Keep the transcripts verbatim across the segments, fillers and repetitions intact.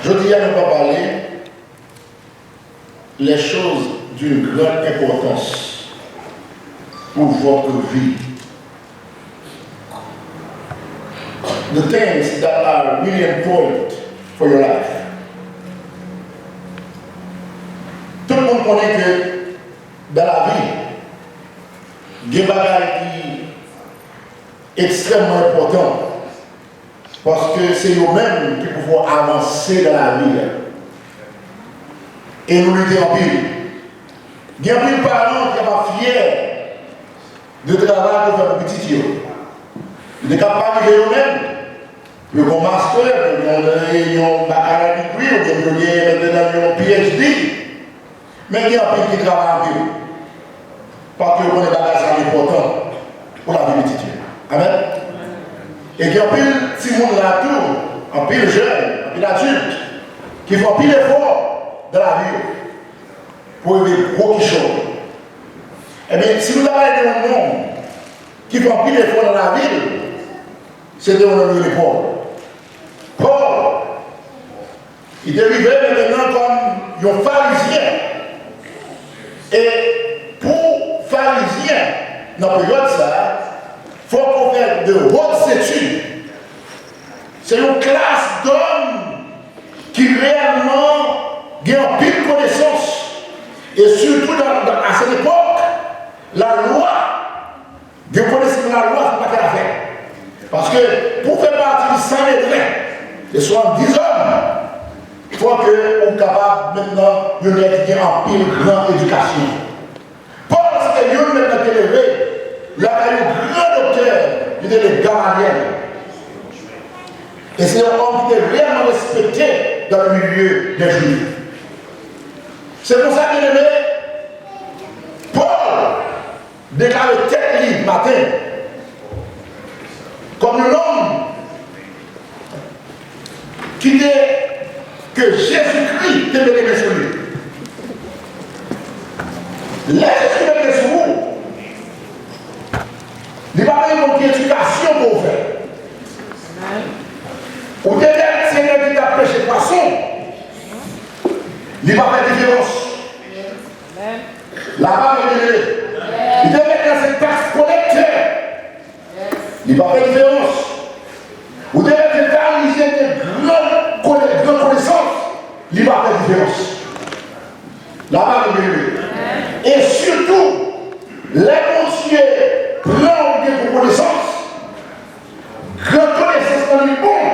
Jodi a, nou va pale les choses d'une grande importance pour votre vie. The things that are really important for your life. Tout moun konnen ke dans la vie, gen bagay ki ekstrèmman enpòtan. Paske se yo menm ki pou fè w avanse nan lavi a. E nou lite anpil. Gen anpil paran ki kapab fyè de travay yo fè pou pitit yo. Yo te kab pa rive yo menm. Yo gen yon master, yo gen yon, yon bachelor degree, oubyen yo gen mentnan yon P H D. Men gen anpil ki travay anpil. Paske yo konnen bagay sa yo enpòtan pou lavi pitit yo. Amèn. E gen anpil timoun la tou, anpil jèn, anpil adilt, ki fè anpil efò nan lavi yo pou rive gwo kichòy. Ebyen, si nou ta pale de yon nonm ki fè anpil efò nan lavi l, se te yon nonm ki rele Pòl. Pòl, li te rive mentnan kòm yon Farizyen. E pou Farizyen, nan peryòd sa a, fòk ou fè de hautes études. Se yon klas dòm ki reyèlman gen anpil konesans. E sitou nan, nan, à cette époque, lalwa, gen konesans nan lalwa, se pa fè afè. Paske pou w fè pati di Sanedren, de swasanndis zòm, fò ke ou kapab mentnan yon nèg ki gen anpil gran edikasyon. Pòl se te youn mentnan ki te leve lakay yon gran doktè ki te rele Gamalyèl. E se yon òm ki te reyèlman respekte dans le milieu des Juifs. Se konsa, byeneme, Pòl deklare tèt li maten kòm yon nonm ki te, ke Jezikri te mete men sou li. Lè Jezikri mete men sou ou, li pa bezwen konn ki edikasyon ke w fè. Ou te mèt se nèg ki t ap peche pwason, li pa fè diferans. Lapè avèk nou. Li te mèt nan se taks kolektè. Li pa fè diferans. Ou te mèt se Farizyen ki gen gran kone-, gran konesans. Li pa fè diferans. Lapè avèk nou. E sitou, lè Bondye pran ou gen pou konesans, gran konesans lan li bon.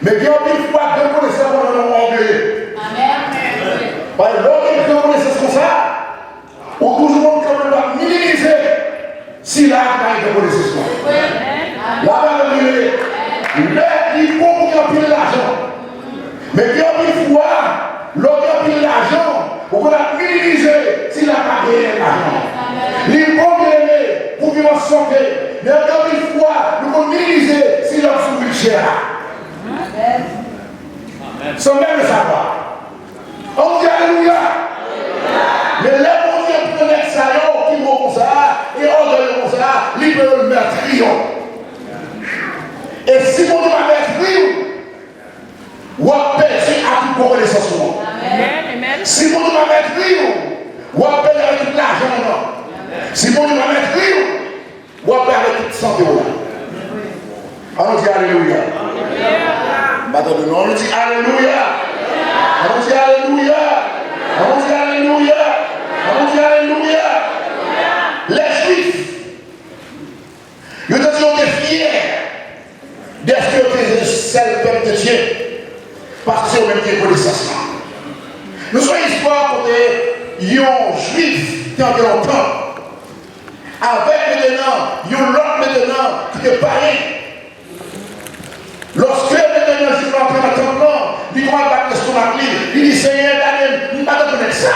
Men gen anpil fwa, gran konesans konn rann ou ògeye. Amèn. Paske lè w gen gran konesans konsa, ou toujou konn kanpe pou w ap minimize sila a ki pa gen gran konesans lan. Lapè avèk nou. Lè li bon pou gen anpil lajan. Men gen anpil fwa, lè w gen anpil lajan, ou konn ap minimize sila pa genyen lajan. Li bon, byeneme, pou viv an sante. Men gen anpil fwa, nou konn minimize sila ap sou wilchè a. Sans même le savoir. An nou di alelouya. Men lè Bondye pran nèg sa yo ki gwo konsa, e ògèy yo konsa, li pran yo, l mètri yo. E si Bondye pa mètri w, w ap pèdi ak tout gwo konesans ou an. Amèn, amèn. Si Bondye pa mètri w, w ap pèdi avèk tout lajan w nan. Si Bondye pa mètri w, w ap pèdi avèk tout sante w la. An nou di alelouya. M pa tande non. An nou di alelouya. An nou di alelouya. An nou di alelouya. An nou di alelouya. Lè Jwif, yo te di yo te fyè dèske yo te sèl pèp de Dye, paske se yo menm ki gen konesans lan. Nou sou yon istwa kote yon Jwif te antre nan tanp avèk mentnan yon lòt mentnan ki te payen. Lòske mentnan Jwif la antre nan tanp lan, li kòmanse bat lestomak li, li di, Senyè, gade m, m pa tankou nèg sa.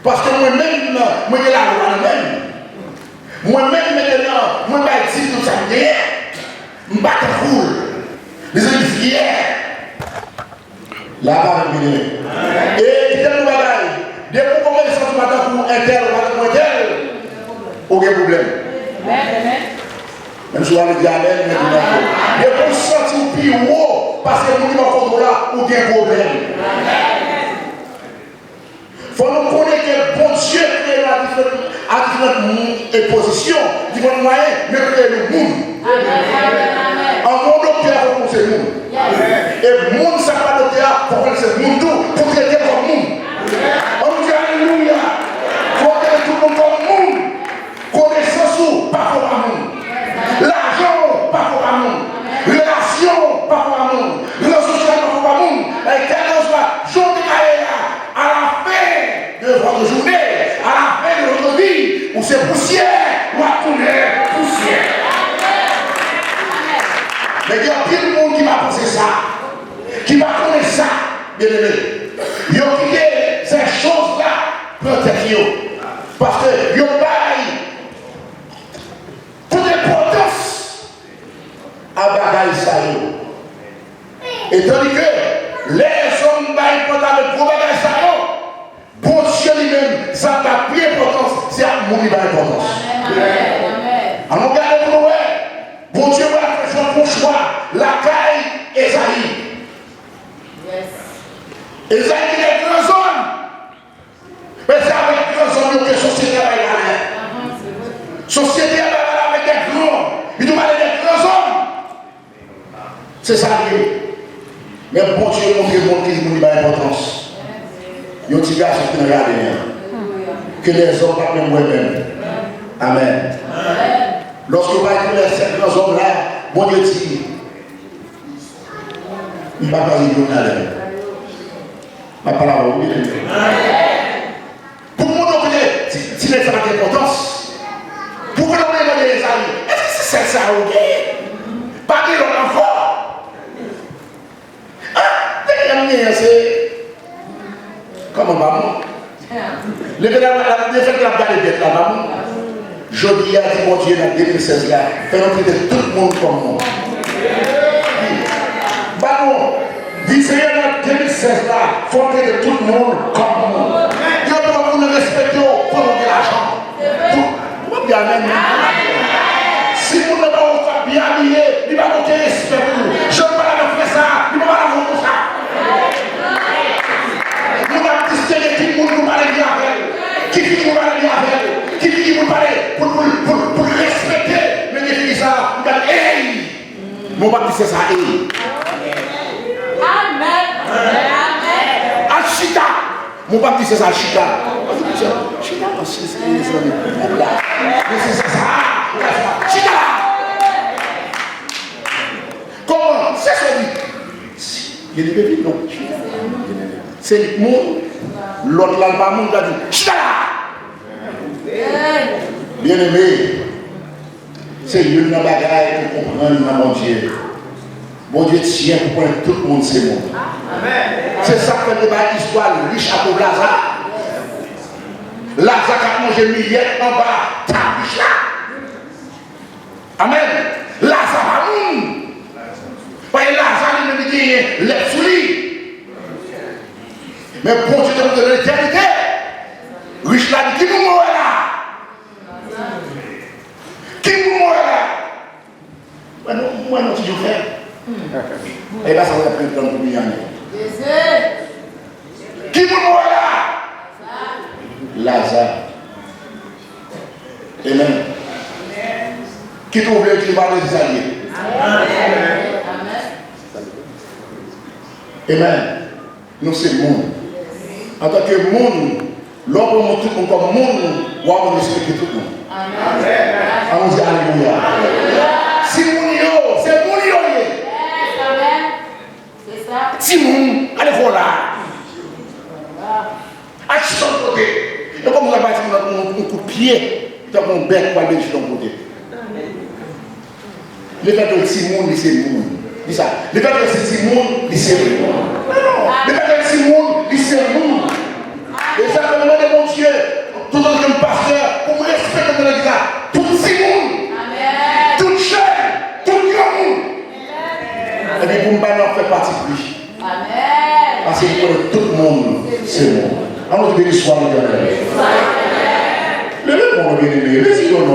Paske mwen menm, mwen gen lalwa nan men m. Mwen menm, mentnan, mwen bay dim tout sa m genyen. M pa tankou l. Mezanmi, fyè. Lapè avèk nou, byeneme. E kite m di w bagay. Depi w kòmanse santi w pa tankou entèl, ou pa tankou entèl, ou gen pwoblèm. Menm Ou ale di amèn, men di non. Depi w santi w pi wo pase moun ki bò kote w la, ou gen pwoblèm. Fò nou konnen ke Bondye kreye nou a diferan, a diferan moun e pozisyon, diferan mwayen, men kreye nou moun. An bon doktè, fòk ou se moun. E moun sa k pa doktè a, fòk ou se moun tou, pou trete l kòm moun. An nou di alelouya. Fò w trete tout moun kòm moun. Konesans ou pa fè w pa moun. Lajan ou pa fè w pa moun. Relasyon ou pa fè w pa moun. Rezo sosyal pa fè w pa moun. E kèlkeswa jan w te ka ye a, à la fin de votre journée, à la fin de votre vie, ou se pousyè, w ap tounen pousyè. Men gen anpil moun ki pa panse sa, ki pa konnen sa, byeneme. Yo kite ces choses-là pran tèt yo. Paske yo bay tout enpòtans a bagay sa yo. E tandike lèzòm bay enpòtans avèk gwo bagay sa yo, Bondye li menm, sa l bay pi enpòtans, se ak moun li bay enpòtans. An nou gade pou nou wè, Bondye pral fè Jan fè yon chwa lakay Ezayi. Ezayi ki te gran zòn. Men se avèk gran zòn yo ke sosyete a bay valè. Sosyete a bay valè avèk de gran. Li tou pale de gran zòn. Se sa l ye. Men Bondye montre moun ki moun li bay enpòtans. Yon ti gason ki nan jaden an, ke lèzòm pa t menm wè menm. Amèn. Lòske yo bay koulè sèt gran zòn la, Bondye di, m pa pale youn ladan yo. M ap pale avè w, wi, byeneme. Pou moun yo konnen ti, ti nèg sa pa gen enpòtans. Pou fè yon mande Ezayi, èske se sèl sa yo genyen? Pa gen lòt ankò? Ah, nèg la m genyen se kòman pa moun? Leve la, la, lefèt ke l ap gade bèt la, pa moun. Jodi a, di Bondye nan de mil sèz la, fè nou trete tout moun kòm moun. Ba nou, di Senyè nan de mil sèz la, fò n trete tout moun kòm moun. Gen anpil moun respekte w, fò nou gen lajan. Ou, ou p ap di amèn, non? Si moun nan pa w k ap byen abiye, li pa gen okenn respè pou ou. Jan w pale avèk frè sa a, li pa pale avè w konsa. Nou p ap distenge ki moun pou pale byen avè l, ki figi pou pale byen avè l, ki figi pou pale, pou, pou, pou, pou respekte. Men gen figi sa a, m gade, ey! Men w p ap di se sa, ey! Amèn! Amèn! Al chita! Men w p ap di se sa, chita. Chita, non, se, se, se, se, la. Men se, se sa, chita la. Kòman? Se sa li. Li di, bebe, non, chita. Se li k moun, lòt la, l pa moun, l di, chita la. Byeneme, se youn nan bagay pou konprann nan Bondye. Bondye tyen pou konnen tout moun se moun. Se sa k fè l te bay istwa rich ak pòv Laza. Laza k ap manje miyèt anba tab rich la. Amèn. Laza pa moun. Paske Laza li menm li genyen lèp sou li. Men Bondye te montre nan letènite. Rich la di, ki moun mwen wè la? Ki moun mwen wè la? Mwen non, mwen non, ti Jofè. E pa sa w ap pran pou Miami. Ki moun mwen wè la? Laza. Amen. Ki tou vle ki pa vle se sa l ye. Amen. Nou se moun. Antanke moun, lè w pran moun, tout moun kòm moun, w ap respekte tout moun. Amen. An nou di alelouya. Timoun yo, se moun yo ye. Timoun, ale fò la. Al chita yon kote. E kòm ou ta bay timoun nan yon, yon kout pye, tankou yon bèk, pou al vin chita yon kote. Lefètke l timoun, li se moun. Di sa. Lefètke l se timoun, li se moun. Lefètke l timoun, li se moun. E sa fè m mande Bondye, toutan ke m pastè, pou m respekte nan legliz la tout timoun, tout jèn, tout granmoun. Epi pou m pa nan fè pati pri. Paske m konnen tout moun se moun. An nou di, beni swa Letènèl. Leve men w, byeneme.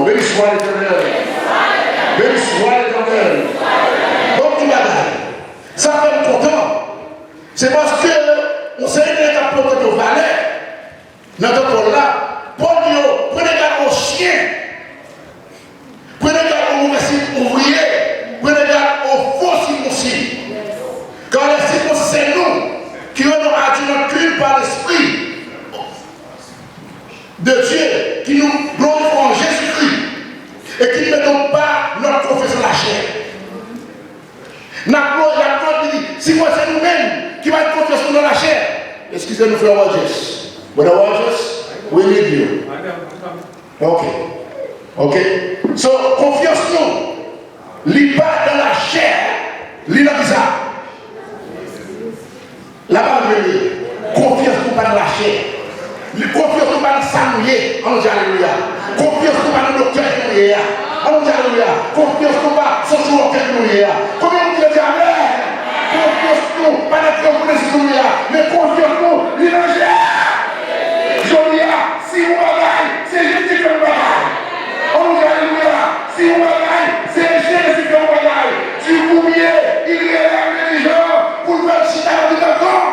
Beni swa Letènèl. Beni swa E ki mete w pa nan konfyans an lachè. N ap plo-, n ap plo-, li di, si mwen se nou menm ki pa gen konfyans nou nan lachè, eskize nou, frè Rogers. Brother Rogers, we need you. Ok. Ok. So, konfyans nou, li pa nan lachè, li nan kisa? Labann premye, konfyans nou pa nan lachè. Konfyans nou pa nan sa nou ye. Ann di alelouya. Konfyans nou pa nan doktè ke nou ye a. Ann di alelouya. Konfyans nou pa social worker ke nou ye a. Konbyen moun ki di amèn? Konfyans nou pa nan kranpounesis nou ye a. Men konfyans nou, li nan Jezi. Jodi a, si yon bagay, se Jezi ki fè yon bagay. Ann di alelouya. Si yon bagay, se Jezi ki fè yon bagay. Du premier, il relève les gens pou l fè chita nan mitan gran.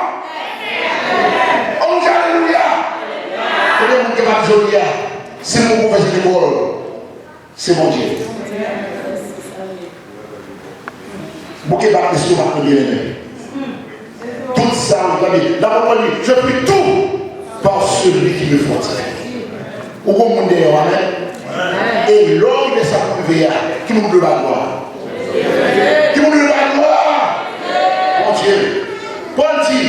Ann di alelouya. Konbyen moun ki kapab jodi a, si nou konfese lekòl, se Bondye. Bouke bat lestomak nou, byeneme. Tout sa ou tande, lapot Pòl di, je puis tout par celui qui me fortifie. Ou gon moun dèyè w, amèn. E lè w rive sa pou rive a, ki moun dwe ba glwa? Ki moun dwe ba glwa? Bondye. Pòl di,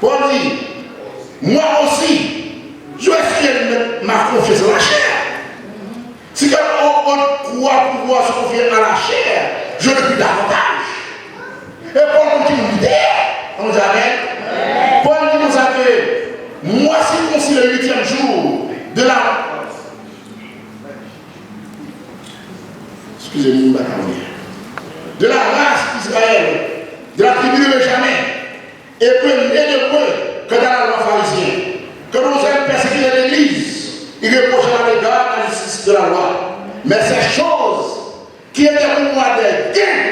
Pòl di, moi aussi, je suis ma confiance en la chair. Si quelqu'un croit pouvoir se confier à la chair, je le puis davantage. E Pòl konn ki moun li te ye. Ann di amèn. Pòl di konsa ke, moi circoncis le huitième jour de la, excusez-moi, de la race d'Israël, de la tribu de Benjamin, Hébreu, et d'Hébreu, quant à la loi pharisienne, que nous avons persécuté l'Église, il reproche à l'égard de la justice de la loi. Mais ces choses qui étaient pour moi des gains,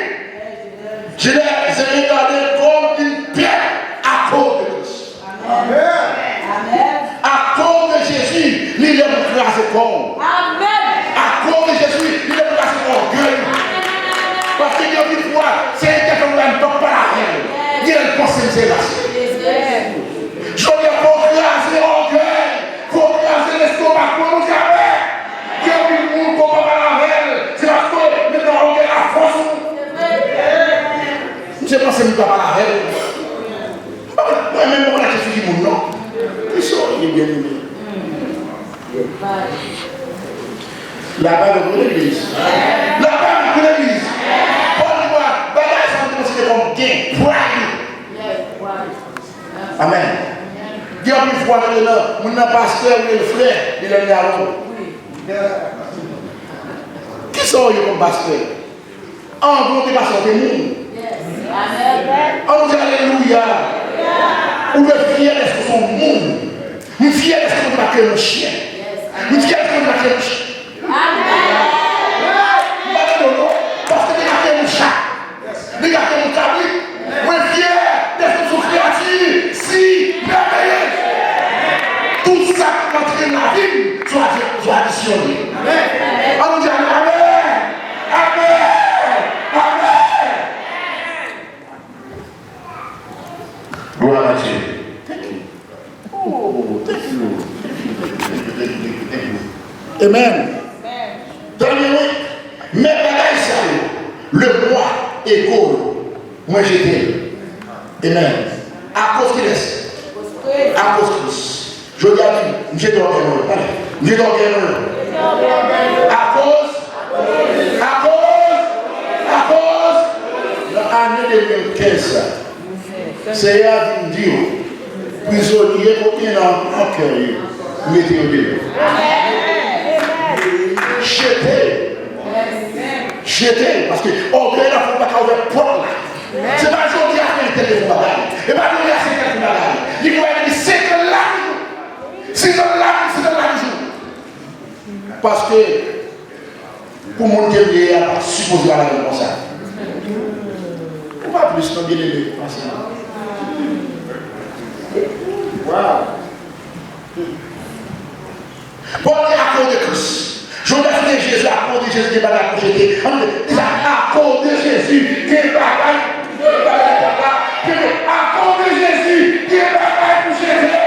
je les ai regardées comme une perte à cause de Christ. Amen. Amen. Akoz de Jezi, li lè pou kraze kò w. Amen. Akoz de Jezi, li lè pou kraze ògèy ou. Paske gen anpil fwa, se entèfè ou menm pap pale avè l. Gen lè l panse l se ras. Jodi a, fò w kraze ògèy, fò w kraze lestomak ou, nou di amèn. Gen anpil moun, fò w pa pale avè l, se paske w met nan ògèy la fòs ou. Misye panse m ka pale avè l. Mwen menm, mwen pa chèche figi moun, non. Li serye, byeneme. Lapè pou legliz. Lapè pou legliz. Pòl di mwen, bagay sa m te konsidere kòm gen, pride. Amèn. Gen anpil fwa, nou nan, moun nan pastè, ou rele frè, li lè li avè w. Kisa w ye kòm pastè? Anvan w te pastè, w te moun. Ann di alelouya. Ou dwe fyè dèske w se yon moun. M fyè dèske Bondye pa kreye m yon chen. M fyè dèske Bondye pa kreye m yon chen. M pa tande w non. Paske te ka kreye m yon chat. Li ka kreye m yon kabrit. Mwen fyè dèske m se yon kreyati si mèveyez. Tout sa k antre nan lavi m, se yon adi-, se yon adisyon li ye. Ann di amèn. Amèn! Amèn! Glwa a Dye. Thank you. Oh, thank you. Thank you, thank you, thank you, thank you, thank you, thank you. Amen. Tande, wi. Men bagay sa yo, le moi ego, mwen jete l. Amen. Akoz kilès? Akoz Kris. Jodi a, di, m jete ògèy mwen. Pale. M jete ògèy mwen. Akoz, akoz, akoz, nan ane de mil kenz sa, Seyè a di m di w, prizonye kote nan, nan kè yo, mete yo deyò. Jete. Jete. Paske ògèy la fè w pa ka ouvè pòt la. Se pa jodi a fè entèvyou bagay. E pa jodi a se entèvyou bagay. Li gen bagay ki senk an la toujou. Sis an la, sis an la toujou. Paske pou moun ke m ye a pa sipoze al avè m konsa. Ou pa plis nan byeneme pase mwen. Wow. Bon, akoz de Kris. Jodi a se de Jezi, akoz de Jezi gen bagay pou jete. Ann di sa, akoz de Jezi gen bagay, gen bagay pou jete.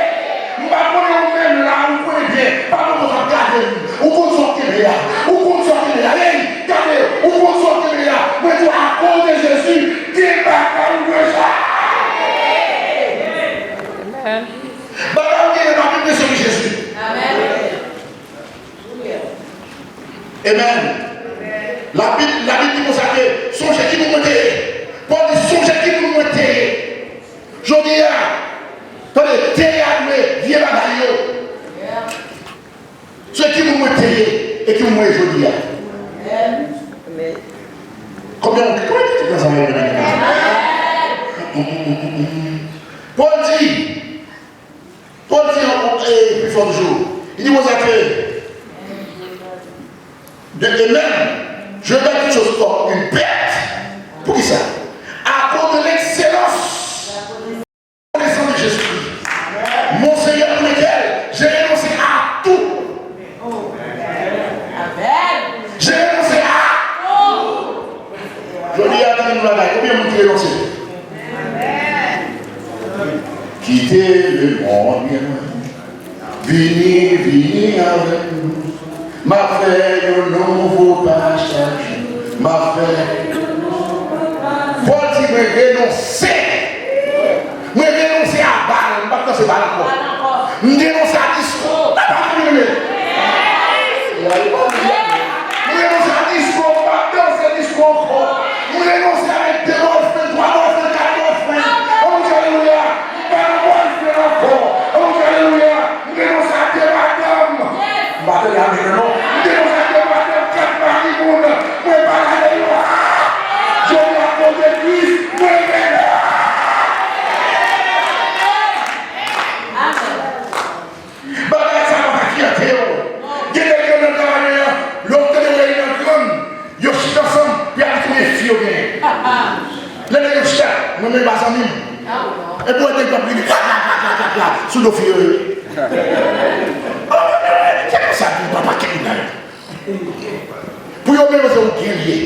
M pa konnen ou menm la, ou konnen byen, pa konn konsa gade m. Ou konn sa w kenbe. Ou konn sa w kenbe a, ey, gade, ou konn sa w kenbe a. Mwen di w, akoz de Jezi, gen bagay ou dwe chanje. Bagay ou genyen pa pi presye ke Jezi. Amen. Labib, Labib di konsa ke sonje ki moun mwen te ye. Pòl di sonje ki moun mwen te ye. Jodi a, tande, te ye a dwe vye bagay yo. Se ki moun mwen te ye e ki moun mwen ye jodi a. Konbyen moun ki kwè ke tout ansanm avè mwen? Pòl di, Pòl di an, e, pi fò toujou. Li di konsa ke, de, et même, je regarde toutes choses comme une perte. Poukisa? À cause de l'excellence connaissance de Jésus-Christ, mon Seigneur, pour lequel j'ai renoncé à tout. J'ai renoncé à tout. Jodi a, di nou bagay, konbyen moun ki renonse? Kite lemonn, vini, vini avèk nou. M ap fè yon nouvo pa chak jou. M ap fè. Pòl di, mwen renonse. Mwen renonse a bal, m p ap danse bal ankò. M renonse a disko. Papa, m renonse. M renonse a disko, m p ap danse disko ankò. M renonse avèk de boyfriend, twa boyfriend, kat boyfriend. Ann di alelouya. M pa nan boyfriend ankò. Ann di alelouya. M renonse a de madanm. M pa tande amèn non. M renonse a de madanm, kat mari moun. Mwen pa la deyò. Jodi a kote Kris, mwen renonse. Bagay sa yo pa fyète yo. Gen nèg yo nan travay an, lè w tande reyinyon grann, yo chita ansanm, pou y al touye fi yo genyen. Lè nèg yo chita, mwen menm pa zanmi m. Epi w wè nèg yo ap rele, kla, kla, kla, kla, kla, kla, sou do fi yo, yo. Se konsa pou papa kè yo la. Pou yo menm se ou gen li ye.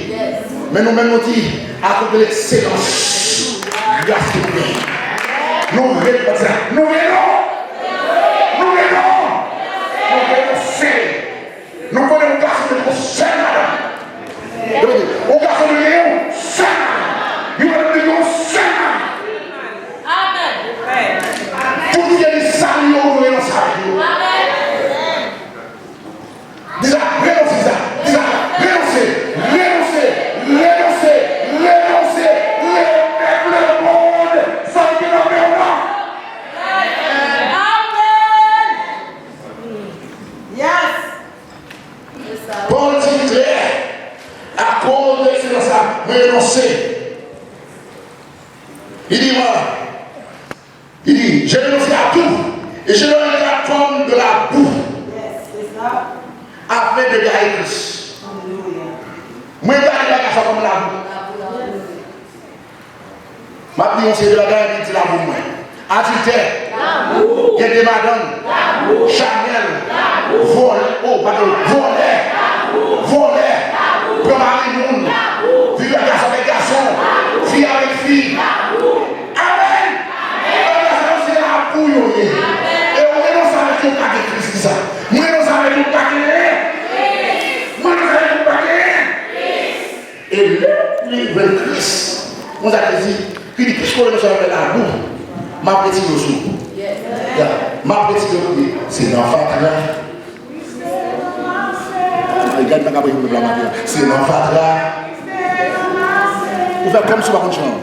Men nou menm nou di, à cause de l'excellence, gras de Bondye. Nou re-, nou renon-, nou renon-, nou renonse. Nou konnen yon gason te gen yon sèl madanm. Yo di, yon gason te gen yon sèl madanm. Yon madanm te gen yon sèl mari. Amen. Tout vye li sal yo, nou renonse avèk yo. Amen. Di sa, renonse, di sa, di sa, renonse, renonse, renonse, renonse, remèt lemonn sa ki nan men w lan. Amen. Yes. Pòl di klè, akoz de ekselans la, mwen renonse. Li di, mwen, il dit, j'ai renoncé à tout, et je le regarde comme de la boue, afin de gagner Christ. Mwen gade bagay sa kòm labou. M ap di yon seri de bagay, epi di labou mwen. Adiltè. Gen de madanm. Chanèl. Vòlè. Oh, padon. Vòlè. Vòlè. Pran mari moun. Viv gason avèk gason. Fi avèk fi. Amèn. Bagay sa yo se labou yo ye. E ou renonse avèk yo pa gen Kris ki sa. Mwen renonse avèk yo pa gen. Mwen renonse avèk yo pa gen. E lè li jwenn Kris, konsa Jezi, li di, piske w renonse avèk labou, m ap retire w sou. Ya, m ap retire w, se nan fatra. Ay, gad, m pa ka priye pou pèp la maten an. Se nan fatra. Ou fè kòmsi w pa konn chan an.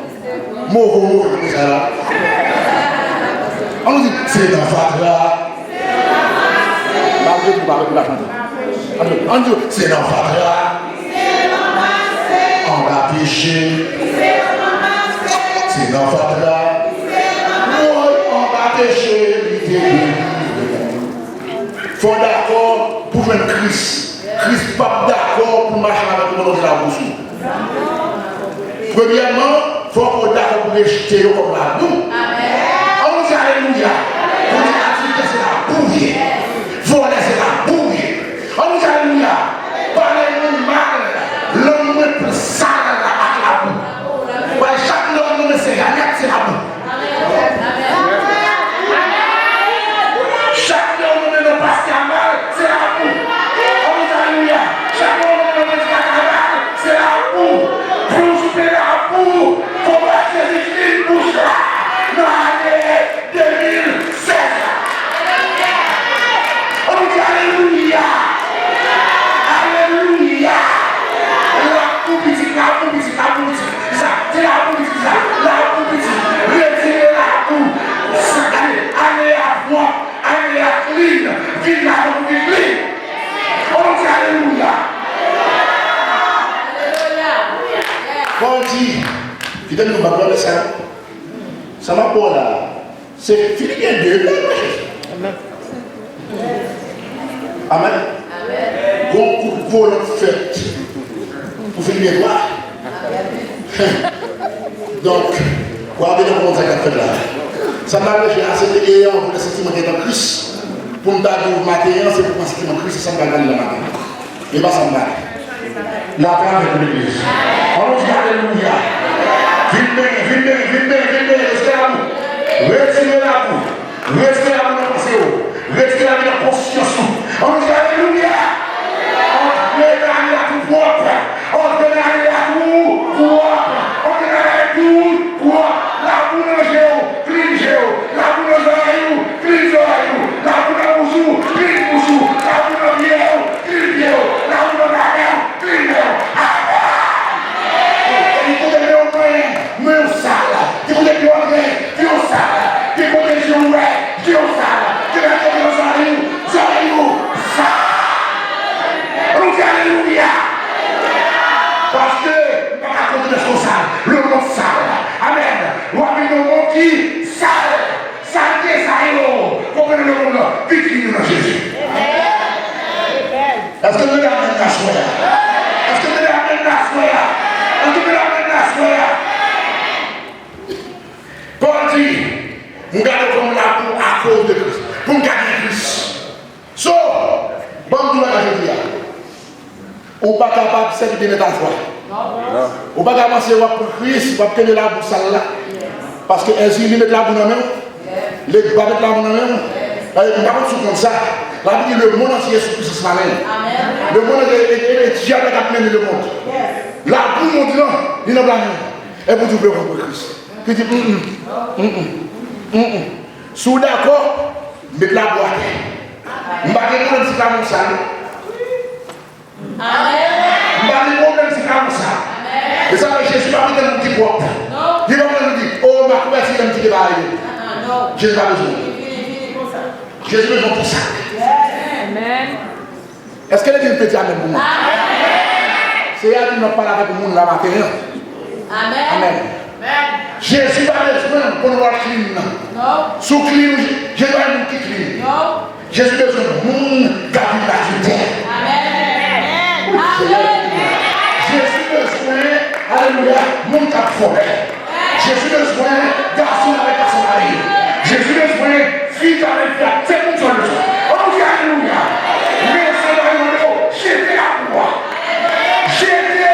Mo, mo, mo, mo, sa la. An nou di, se nan fatra. Malgre tou, malgre tou, pa chante. An nou, an nou di, se nan fatra. Anba peche. Se nan fatra. Woy, anba peche, li te delivre. Fò w dakò pou jwenn Kris. Kris p ap dakò pou mache avèk ou pandan w gen labou sou ou. Premyèman, fòk ou dakò pou rejte yo kòm labou. An nou di alelouya. Pou di adiltè se labou ye. Vòlè se labou ye. An nou di alelouya. Pale moun mal, lang mwen plis sal ak labou. Paske chak lè w nonmen se Janèt, se labou. Chak lè w nonmen non pastè a mal, se labou. An nou di alelouya. Kite nou pa pale sa. Sa m ap ba w la, se fini gen de, non, mwen. Amèn. Gon kout volan fèt pou fini gen twa. Donk, w ap gade kòman sa k ap fèt la. Sa m ap preche a, se te e an pou lè santiman ki antan Kris. Pou m ta di w maten an, se pou pran santiman Kris, se sa m pral pale la maten. E pa sa m pale. Lapè avèk nou, legliz. Ann nou di alelouya. Vin benyen, vin benyen, vin benyen, vin benyen. Reste labou. Retire labou. Retire labou nan panse w. Retire labou nan konsyans ou. Ann nou di alelouya. Antre nan ane a tou pwòp. Antre nan ane a tou pwòp. Antre nan ane a tou pwòp. Labou nan je w. Klin je w. Labou nan zòrèy ou. Klin zòrèy ou. Labou nan bouch ou. Klin bouch ou. Labou nan pye w. Klin pye w. Labou nan bagay ou. Klin men w. Amèn. Gen kote men w mwen, men w sal. Gen kote pye w antre, pye w sal. Gen kote je w wè, je w sal. Gen kote zòrèy ou, zòrèy ou sal. Ann nou di alelouya. Paske m pa ka kontinye sou sal. Lemonn sal. Amèn. W ap viv nan yon monn ki sal. Salte sa yo, konprann lemonn nan, pi klin yo nan Jezi. Èske nou tande amèn la aswè a? Èske nou tande amèn la aswè a? Èske nou tande amèn la aswè a? Pòl di, m gade w kòm labou akoz de Kris. Pou m ka gen Kris. So, ban m di w bagay jodi a. Ou pa kapab sèvi de mèt alfa. Ou pa ka panse w ap pran Kris, w ap kenbe labou sal la. Paske Ezili met labou nan men w. Legba met labou nan men w. E, m pa konn si w konn sa. Labib di, lemonn antye sou pwisans malen. Lemonn antye, e, e, e dyab la k ap mennen lemonn. Labou mond lan, li nan pla men w. Epi w di w vle konn Kris. Ki di, mm, mm, mm, mm, mm, mm. Si w dakò, met labou atè. M pa gen pwoblèm si sa konsa, non. M pa gen pwoblèm si sa konsa. E sa fè Jezi pa bezwen moun ki pwòp. Li pa bezwen di, o, m a konvèti lè m kite bagay yo. Jezi pa bezwen. Jezi bezwen konsa. Èske legliz te di amèn pou mwen? Seyè a di m ap pale avèk moun la maten an. Amèn. Jezi pa bezwen pou nou al klin nan. Si w klin, Jezi pa bezwen moun ki klin. Jezi bezwen moun k ap viv la sou tè. Jezi bezwen, alelouya, moun k ap vòlè. Jezi bezwen gason avèk gason mari yo. Jezi bezwen fi avèk fi a. Se moun sa l bezwen. Ann nou di alelouya. Men se la yo mande w, jete labou a. Jete.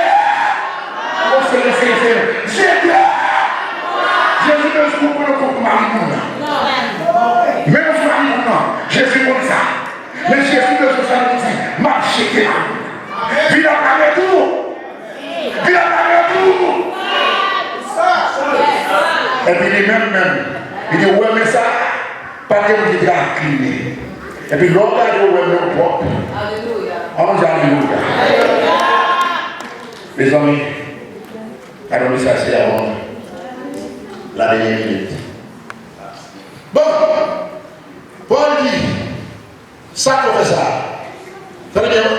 O Senyè, Senyè, Senyè. Jete. Jezi bezwen w pran kont mari moun nan. Men w mari moun nan. Jezi konn sa. Men Jezi bezwen sa nou di, m ap jete labou. Vin ap lave tou. Vin ap lave tou. Epi li menm menm, li di, ou wè men sa, pa gen moun ki te ka klin li. Epi lè w gade, ou wè men w pwòp. Ann nou di alelouya. Mezanmi, gade yon mesaj se avan la dènyè minit. Bon, Pòl di, sa k fè w fè sa? Tande byen, wi.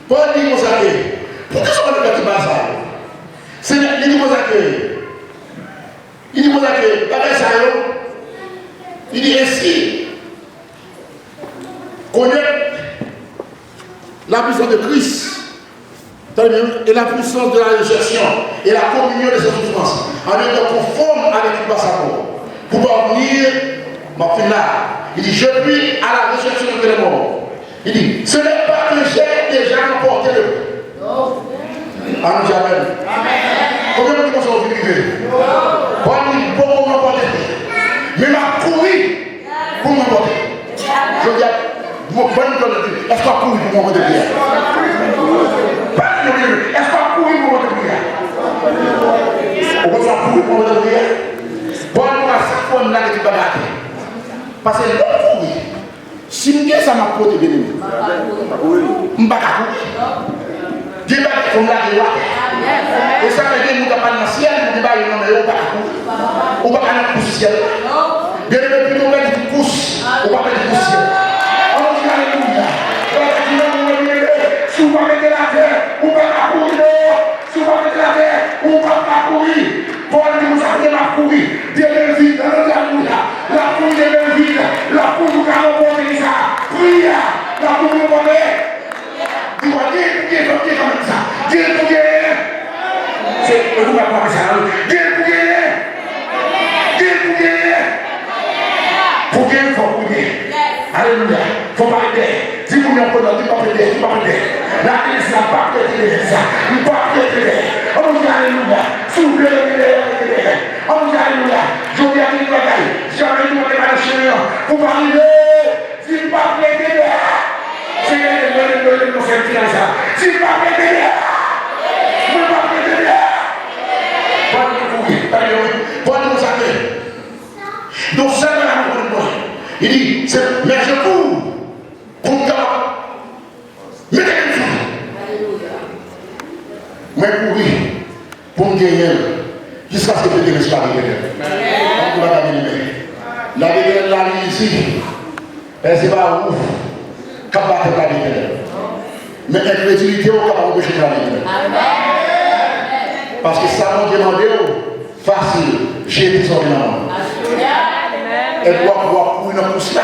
Pòl di konsa ke, poukisa w ap fè tout bagay sa yo? Senyè, li di konsa ke, li di konsa ke, bagay sa yo, li di ensi, connaître la puissance de Christ, tande byen, wi, et la puissance de la résurrection et la communion de ses souffrances, en étant conforme avec lui par sa mort, pour parvenir, m ap fin la, li di, je puis à la résurrection de les morts. Li di, ce n'est pas que j'ai déjà remporté le prix. Ann nou di amèn. Konbyen moun ki panse w vin rive? Pòl di, m poko ranpòte pri a. Men m ap kouri pou m ranpòte. Jodi a, bon, ban m di, èske w ap kouri pou w ranpòte pri a? Pale, èske w ap kouri pou w ranpòte pri a? Ou panse w ap kouri pou w ranpòte pri a? Pòl di, sa k fè w lage tout bagay atè? Paske lè w kouri, si m gen sa m ap pote, byeneme, m pa ka kouri. Gen bagay fò m lage yo atè. E sa fè gen moun k ap al nan syèl, moun ki ba yo nan men yo, ou pa ka kouri. Ou pa ka nan kous syèl la. Byeneme, pito w pèdi tout kous, ou pa pèdi kous syèl la. Ann nou di alelouya. Bagay ki nan mwen, byeneme, si w pa mete Atè, ou pa ka kouri deyò. Si w pa mete l atè, ou p ap ka kouri. Pòl di konsa, kounye a l ap kouri de men vid. Ann di alelouya. L ap kouri de men vid. L ap kouri pou ka ranpòte kisa? Pri a. L ap kouri pou ranpòte. Di w, gen pou gen, fòk gen kanmenm sa. Gen pou gen. Se, e, ou pa konprann sa, non? Gen pou gen. Gen pou gen. Pou gen, fòk ou gen. Alelouya. Fò w pa ret dèyè. Di moun nan kote w, di m p ap ret dèyè, di m p ap ret dèyè. Lage legliz la, m p ap rete dèyè sa. M p ap rete dèyè. Ann di alelouya. Si w vle rete dèyè, rete dèyè. Ann di alelouya. Jodi a, gen yon bagay. Jamè nou pa te gade chemen an. Pou pa rive. Di m p ap rete dèyè. Senyè, ede m, ede m, ede m nan sèl ti kay sa. Di m p ap rete dèyè. Mwen p ap rete dèyè. Pòl di kouri. Tande byen wi. Pòl di konsa ke. Donk, sèl bagay mwen konnen mwen. Li di, se mèt je kouri pou m kapab mete men sou li. Mwen kouri pou m genyen l jiskaske m mete men sou lavi etènèl. Ann di bagay byeneme. Lavi etènèl la li isit. E se pa ou k ap batèm lavi etènèl. Men enkredilite w kapab anpeche w lavi etènèl. Paske sa Bondye mande w, fasil, jete sa w gen nan men w. Epi w ap, w ap kouri nan kous la.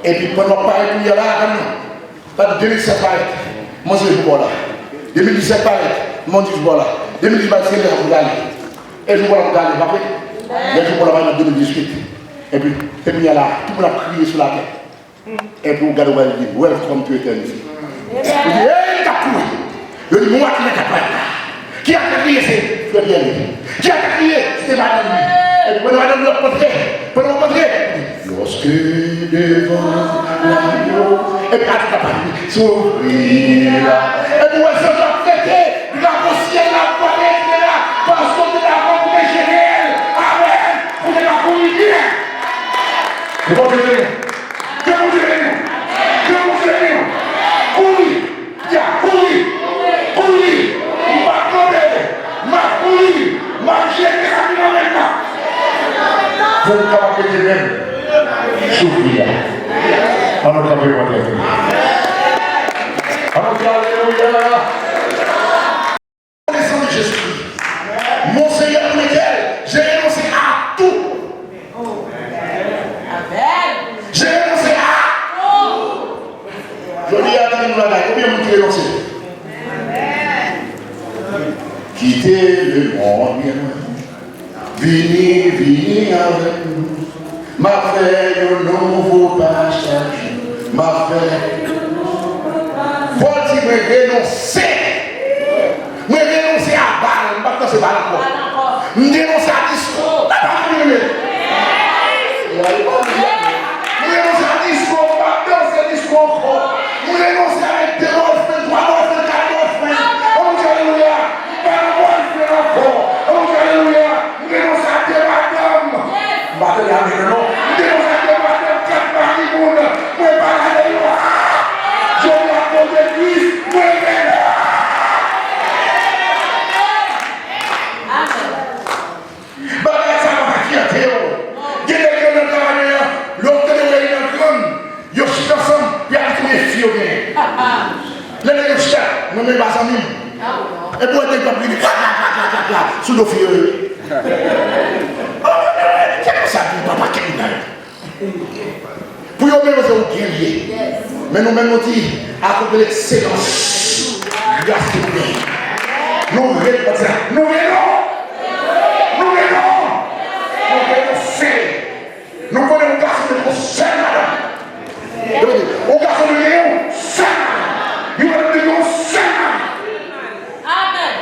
Epi pandan w ap parèt kouri a la, gad non. Gad de mil sèt parèt, m antre jou pa w la. De mil disèt parèt, m antre jou pa w la. De mil dis parèt, se lè pou w ale. E jou pa w la pou w ale, pa vre? Lè jou pa w la va nan de mil dizuit. Epi, epi kounye a la, tout moun ap kriye sou latè. Epi ou gade, ou wè li di, "Welcome to eternity." Ou di, "Hey, li t ap kouri." Yo di, "Men w a ki nèg k ap parèt la. Ki athlèt li ye?" Se Fred Pierre li. Ki athlèt li ye? Se madanm li. Epi pandan madanm li ap antre, pandan w ap antre, lòske devan lago, epi athlèt la pa vini, se ou vini la. Epi ou wè se jan ap fete, drapo syèl la ap vole, etsetera. Paske w te dakò pou te jere l. Amèn. Pou te ka kouri byen. Ke Bondye beni w. Ke Bondye beni w. Ke Bondye beni w. Kouri. Ya, kouri. Kouri. M p ap kanpe. M ap kouri. M ap jete sa ki nan men m nan. Pou m kapab mete men m sou vi a. Ann nou kanpe pou Bondye. Ann nou di alelouya. Reconnaissant de Jésus-Christ. Mon Seigneur pour lequel j'ai renoncé à tout. J'ai renoncé à tout. Jodi a, di nou bagay, konbyen moun ki renonse? Kite lemonn, vini, vini avèk nou. M ap fè yon nouvo pa chak jou. M ap fè. Pòl di, "Mwen renonse. Mwen renonse a bal. M p ap danse bal ankò. M renonse a disko." Papa ki renmen. M renonse a disko. M p ap danse disko ankò. M renonse avèk de boyfriend, twa boyfriend, kat boyfriend. Ann di alelouya. M pa nan boyfriend ankò. Ann di alelouya. M renonse a de madanm. M pa tande amèn non. M renonse a de madanm, kat mari moun. Mwen pa la deyò. Jodi a kote Kris, mwen renmen. Bagay sa pa ka kyante w. Gen nèg yo nan travay an, lè w tande reyinyon grann, yo chita ansanm, y ap touye fi yo genyen. Lè nèg yo chita, mwen menm pa zanmi m. Epi w wè nèg yo ap rele, kla, kla, kla, kla, kla, kla, sou do fi yo, yo. Se konsa pou papa kriminèl. Pou yo menm, se ou gen li ye. Men nou menm, nou di, akoz de l'excellence, gras de Bondye. Nou ret, nou ret, nou ret, nou ret, nou ret, nou ret, nou konnen yon gason te gen yon sèl madanm. Yo di, yon gason te gen yon sèl madanm. Yon madanm te gen yon sèl madanm. Amèn.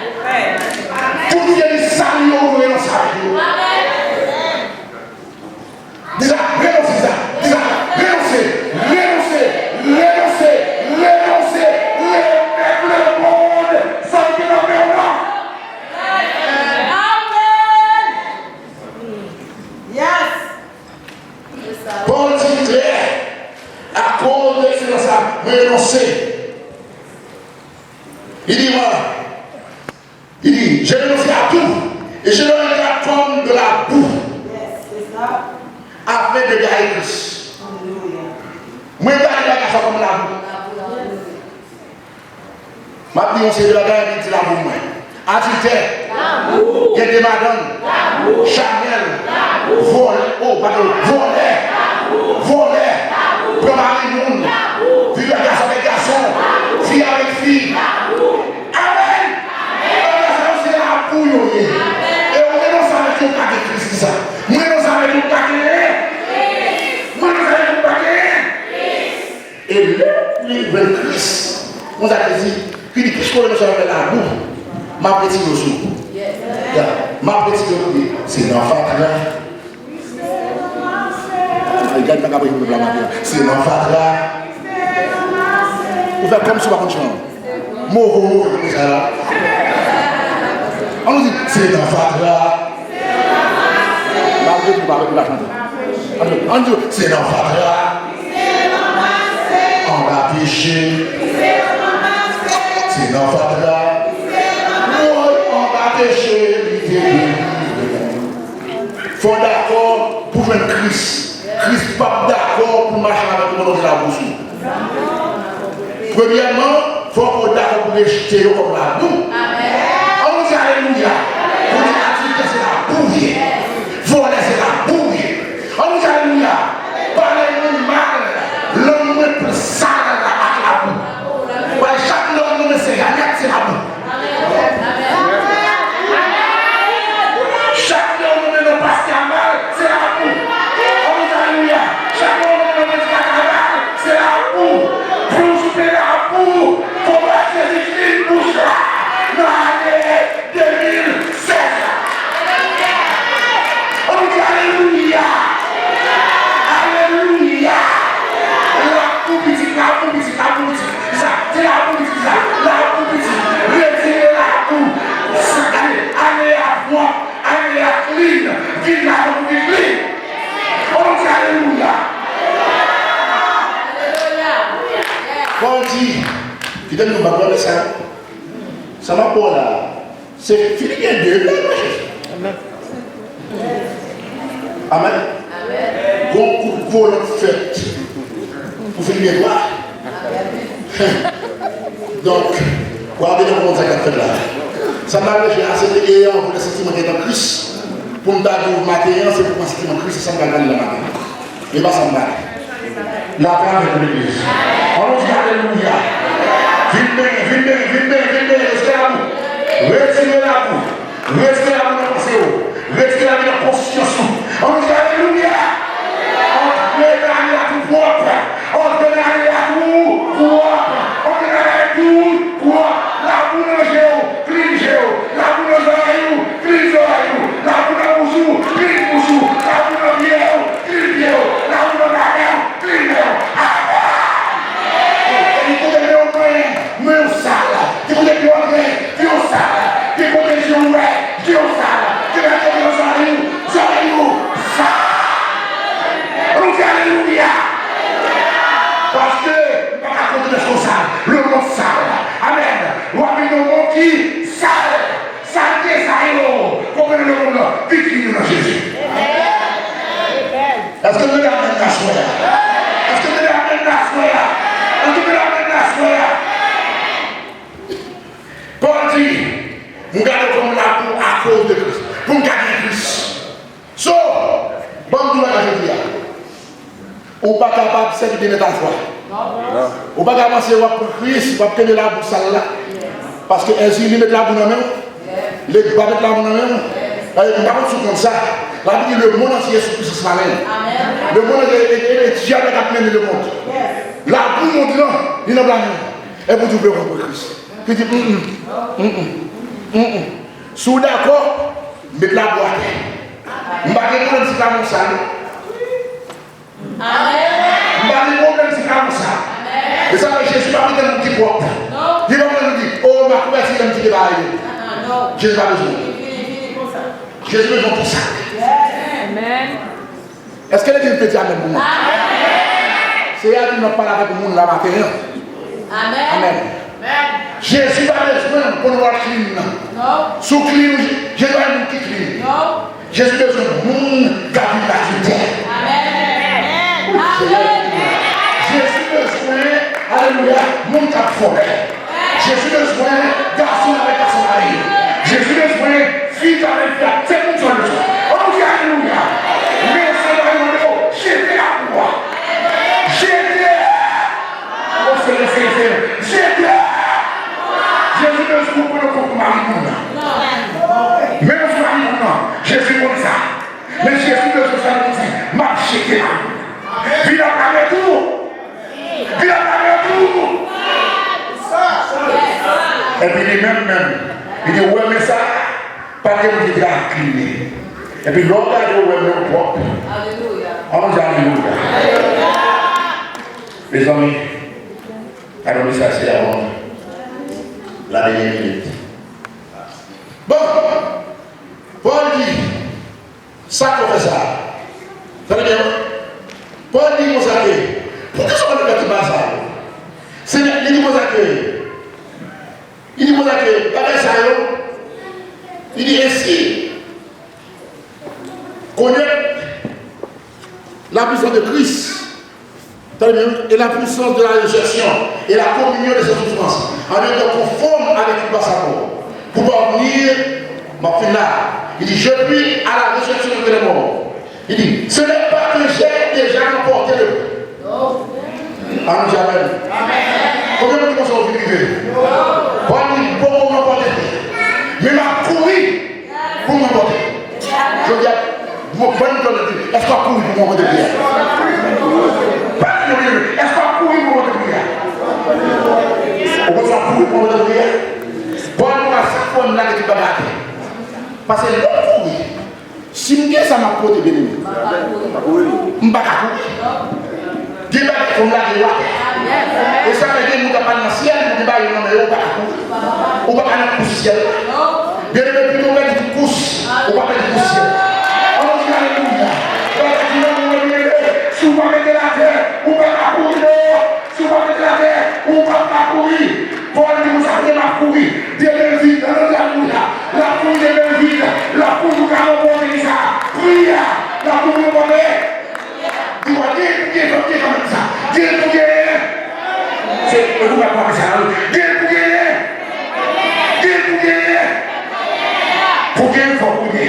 Pou nou te di sa nou yo, nou renonse avèk yo. Amèn. Di sa, renonse, di sa, di sa, renonse, renonse, renonse, renonse, remèt lemonn sa w gen nan men w lan. Amèn. Yes. Pòl di klè, akoz de ekselans la, mwen renonse. Li di, mwen, li di, je renonse à tout, et je donne la comme de la boue, afin de gagner Christ. Mwen gade bagay sa kòm labou. M ap di yon seri de bagay, epi di l a pou mwen. Adiltè. Gen de madanm. Chanèl. Vòlè. Oh, padon. Vòlè. Vòlè. Pran mari moun. Viv ak gason avèk gason. Fi avèk fi. Amèn. Bagay sa yo se labou yo ye. E ou renonse avèk yon pakèt Kris ki sa. Mwen renonse avèk yon pakèt. Mwen renonse avèk yon pakèt. E lè li jwenn Kris, konsa li di, li di, "Piske w renonse avèk labou, m ap retire w sou ou." Ya, m ap retire w, se nan fatra. Ay, gad sa k ap rive pèp la maten an. Se nan fatra. Ou fè kòmsi w pa konn chan an. Mo, mo, mo, mo, sa la. An nou di, se nan fatra. Malgre tou, malgre tou, la chante. An nou, an nou di, se nan fatra. Anba peche. Se nan fatra. Woy, anba peche, li te delivre. Fò w dakò pou jwenn Kris. Kris p ap dakò pou l mache avèk ou pandan w te labou sou ou. Premyèman, fòk ou dakò pou rejte yo kòm labou. An nou di alelouya. Pou li adiltè se labou ye. Vòlè se labou ye. An nou di alelouya. Pale moun mal, lang mwen plis sal ak labou. Paske chak lè w nonmen se Janèt, se labou. Chak lè w nonmen non pastè a mal, se labou. Ann di alelouya. Chak lè w nonmen non predikatè a mal, se labou. Pou w souple labou, konba Jezi klin bouch la nan ane de mil sèz la. Ann di alelouya. Alelouya. Labou pitit, labou pitit, labou pitit. Sa, se labou pitit sa. Labou pitit. Retire labou. Sa, gade, ane a pwòp, ane a klin. Vin la pou vin klin. Ann di alelouya. Pòl di, kite nou pa pale sa. Sa m ap ba w la. Se fini gen de bèl mache. Amèn. Gon kout volan k fèt pou fini gen twa. Donk, w ap gade kòman sa k ap fèt la. Sa m ap reche a, se te e an pou lè santiman ki antan Kris. Pou m ta di w maten an, se pou pran santiman Kris, se sa m pral pale la maten. E pa sa m pale. Lapè avèk ou, legliz. Ann di alelouya. Vin benyen, vin benyen, vin benyen, vin benyen. Retire labou. Retire labou. Retire labou nan panse w. Retire labou nan konsyans ou. Ann di alelouya. Antre nan ane a tou pwòp. Antre nan ane a tou pwòp. Antre nan ane a tou pwòp. Labou nan je w. Klin je w. Labou nan zòrèy ou. Klin zòrèy ou. Labou nan bouch ou. Klin bouch ou. Labou nan pye w. Klin pye w. Labou nan bagay ou. Klin men w. Amèn. Ki kote men w mwen, men w sal. Ki kote pye w antre, pye w sal. Ki kote je w wè, je w sal. Ki kote zòrèy ou, zòrèy ou sal. Ann di alelouya. Paske m pa ka konte lè sal. Lemonn sal. Amèn. W ap viv nan yon monn ki sal. Salte sa yo, konprann lemonn nan, pi klin yo nan Jezi. Èske nou mete amèn nan aswè a? Èske nou mete amèn nan aswè a? Èske nou mete amèn nan aswè a? Pòl di, m gade w kòm labou akoz de Kris. Pou m ka gen Kris. So, ban m di w bagay jodi a. Ou pa kapab sèvi de mèt alfwa. Ou pa ka panse w ap pran Kris, w ap kenbe labou sal la. Paske èzili met labou nan men w. Legba met labou nan men w. E, m pa konn si w konn sa. Labib di, le monde entier est sous puissance maligne. Le monde entier e, e, e dyab k ap mennen lemonn. Labou mond lan, li nan pla men w. Epi w di w vle w pran Kris. Li di, mm, mm, mm, mm, mm. Si w dakò, met labou atè. M pa gen pwoblèm si kamo sa, non. Amèn. M pa gen pwoblèm si kamo sa. E sa fè Jezi pa mete moun ki pwòp. Li pa mete moun ki, "Oh, m a konvèti lè m kite bagay yo." Jezi pa bezwen. Jezi bezwen pou sa. Amèn. Èske legliz te di amèn pou mwen? Seyè a di m ap pale avèk moun la maten an. Amèn. Jezi pa bezwen pou nou al klin nan. Si w klin, Jezi pa yon moun ki klin. Jezi bezwen moun k ap viv nan verite. Amèn. Jezi bezwen, alelouya, moun k ap vòlè. Jezi bezwen gason avèk gason marye. Jezi bezwen fi avèk fi ak timoun sa bezwen. Ann di alelouya. Men se la yo mande w jete lakou a. Jete. O Senyè, Senyè, Senyè. Jete. Jezi bezwen w pran kont mari moun nan. Men w mari moun nan. Jezi konn sa. Men Jezi bezwen fè nou di, m ap jete lakou. Vin ap avèk ou. Vin ap avèk ou. Epi li menm menm, li di, ou wè men sa, pa gen moun ki te ka kline. Epi lè w gade, ou wè men w pwòp. Ann di alelouya. Mezanmi, gade mesaj se avan. Lage yon minit. Bon, Pòl di, sa k fè w fè sa? Tande byen, wi. Pòl di konsa ke, poukisa w ap fè tout bagay sa yo? Senyè, li di konsa ke, li di konsa ke, bagay sa yo, li di, ainsi, connaître la puissance de Christ, tande byen, wi, et la puissance de la résurrection, et la communion de ses souffrances, en étant conforme avec le passé mort, pour parvenir, m ap fin la, li di, je puis à la résurrection de les morts. Li di, ce n'est pas que j'ai déjà remporté le. Ann di amèn. Konbyen moun ki panse w vin rive? Bon, li poko ranpòte. Men m ap kouri pou m ranpòte. Jodi a, bon, bon, bon, èske w ap kouri pou w ranpòte pri a? Pale, èske w ap kouri pou w ranpòte pri a? Ou panse w ap kouri pou w ranpòte pri a? Bon, nou pa sa fò n lage tout bagay atè. Paske lè w kouri, si m gen sa m ap pote, byeneme, m pa ka kouri. Gen bagay fò m lage yo atè. E sa fè gen moun k ap al nan syèl, moun ki ba yo nan men yo, ou pa ka kouri. Ou pa ka nan kous syèl la. Byeneme, pito w pèdi kous, ou pa pèdi kous syèl la. Ann di alelouya. Bagay ki nan mwen, byeneme, si w pa mete l atè, ou pa ka kouri non. Si w pa mete l atè, ou p ap ka kouri. Pòl di konsa, men m ap kouri de men vid. Ann di alelouya. L ap kouri de men vid. L ap kouri pou ka ranpòte kisa? Pri a. L ap kouri pou ranpòte. Di w gen pou genyen, fò w genyen kanmenm sa. Gen pou genyen. Se, e pou gade sa, wi. Gen pou genyen. Gen pou genyen. Pou genyen, fò w kouri.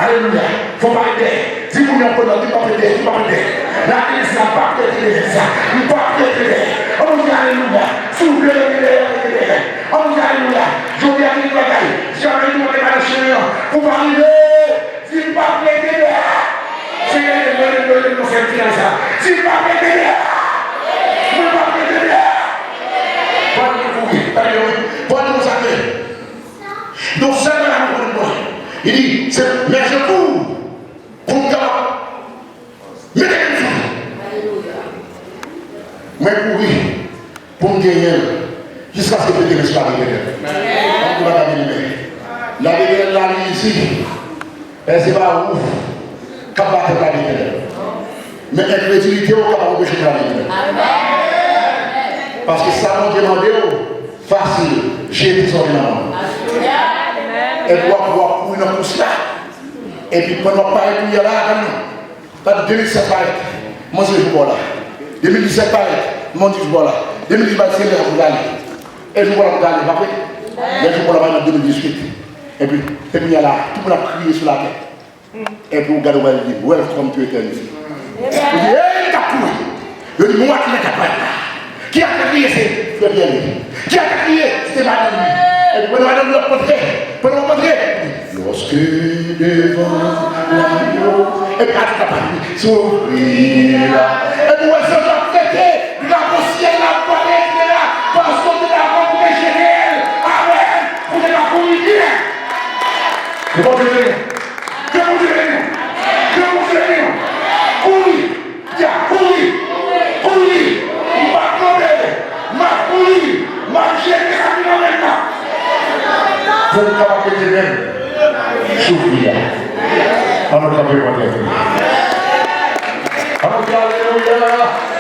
Alelouya. Fò w pa ret dèyè. Di moun nan kote w, di m p ap ret dèyè, di m p ap ret dèyè. Lage legliz la, m p ap rete dèyè sa. M p ap rete dèyè. Ann di alelouya. Si w vle rete dèyè, rete dèyè. Ann di alelouya. Jodi a, gen yon bagay. Jamè nou mande madan chen an pou pa rive. Di m p ap rete dèyè. Senyè, ede m, ede m, ede m nan sèl ti bagay sa. Di m p ap rete dèyè. Mwen p ap rete dèyè. Pòl di kouri. Tande byen, wi. Pòl di konsa ke. Donk, sèl bagay mwen konnen mwen. Li di, se, men je cours pou m kapab mete men sou li. Mwen kouri pou m genyen l jiskaske m mete men sou lavi etènèl. Ann di bagay byeneme. Lavi etènèl la, li isit. E se pa ou k ap batay lavi etènèl. Men enkredilite w kapab anpeche w lavi etènèl. Paske sa Bondye mande w, fasil, jete sa w gen nan men w. Epi w ap, w ap kouri nan kous la. Epi pandan w ap parèt kouri a la, gade non. Gade de mil sèt parèt, manje jou pa w la. De mil disèt parèt, manje jou pa w la. De mil dis parèt, se lè pou w ale. E jou pa w la pou w ale, pa vre? Lè jou pa w la, pa nan de mil dizuit. Epi, se kounye a la, tout moun ap kriye sou latè. Epi ou gade, ou wè l di, "Welcome to eternity." Ou di, "Hey, li t ap kouri." Yo di, "Men w a ki nèg k ap parèt la. Ki atè li ye?" Se frè Pyè li. "Ki atè li ye?" Se madanm li. Epi pandan madanm li ap antre, pandan w ap antre, "Lorsque devant l'agneau." Epi atè t ap pale, "S'ouvrit la." Epi ou wè zanj ap pete, drapo syèl la ap vole, etsetera. Paske w te dakò pou te jete l. Amèn. Pou te ka kouri byen. Ke Bondye beni w. Ke Bondye beni w. Ke Bondye beni w. Kouri. Ya, kouri. Kouri. M p ap kanpe. M ap kouri. M ap jete sa ki nan men m nan. Pou m kapab mete men m sou vi a. Ann nou kanpe pou Bondye. Ann nou di alelouya.